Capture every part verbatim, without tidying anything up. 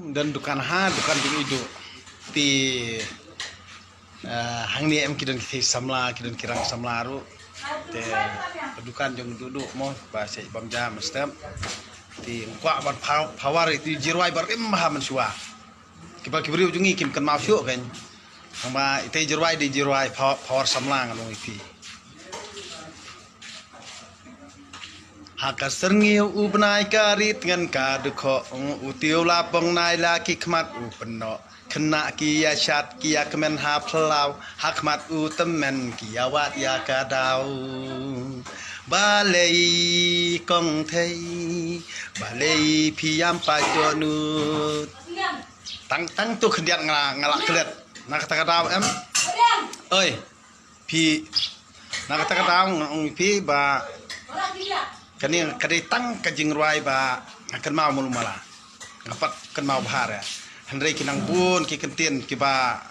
Don dukan ha, dukan jong i Duh. Te, eh, hangne em ki don ki thei samla, ki don ki rang samla ruh. Te, dukan jong i Duh mo, ba sha i bam ja mynstep. Te, nga kwah ban pha-, phawar iti i jingrwai ba rim bha mynshuwa. Kiba ki briew jong ngi kim kynmaw shuh kein. Haba iti i jingrwai dei i jingrwai pha-, phawar samla ngan ong ïa phi. Ha ka syrngiew u bnai ka rit ngan ka dkhot, u tiew la pong nai la ki khmat u pynnoh. Khynnah ki ïa shad ki ïa kmen ha phyllaw, ha khmat u tymmen ki ïa wad ïa ka daw. Balei kong thei, balei phi ïam pat dohnud. Tang tang tu khyndiat nga, nga la klet. Na kata ka daw em. Oi. Phi, na kata ka daw nga ong ïa phi ba kane ka dei tang ka jingrwai ba nga kynmaw malu mala. Nga pat kynmaw bha re. Hynrei ki nang bun ki kyntien kiba,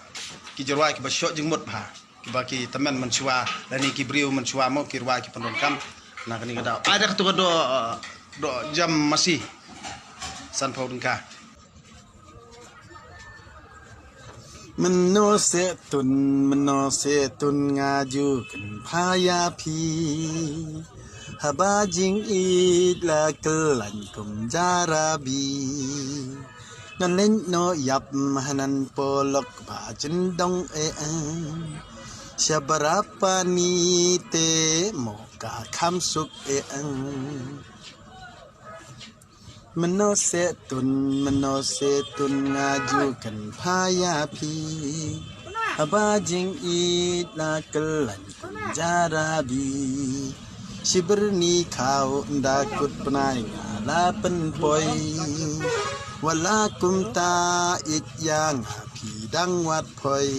ki jingrwai kiba shoh jingmut bha. Kiba ki tymmen mynshuwa lane ki briew mynshuwa mo ki rwai ki pyndonkam. Na kane ka daw. Ai da katu ka doh, doh jam masi. Sanphew tyngka. Mynno seh tun, mynno seh tun nga ju kynpha ïa phi. Haba jingïeit la kyllain kum jarabi. Ngan leit noh ïap hanan polok ba jyndong eh. Sha Barapani te mo ka kham suk eh. Mynno seh tun, mynno seh tun nga ju kynpha ïa phi. Haba jingïeit la kyllain kum jarabi. Shi byrni khaw ynda kut bnai nga la pynpoi. Wat la kumta ïeit ïa nga phi dang wad phoi.